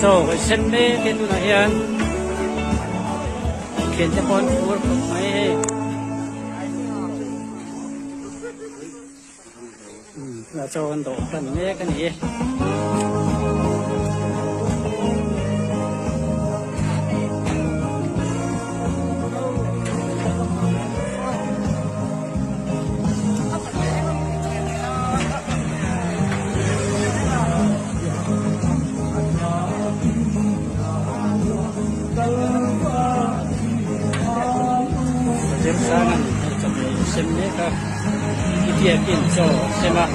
Chaw kan sem mek e tunah hian thiante pawh an phur khawp mai hei. Tunah chaw kan dawh hran mek a ni. Remsang an chawhmeh a sem mek a, i biakin chaw a sem a.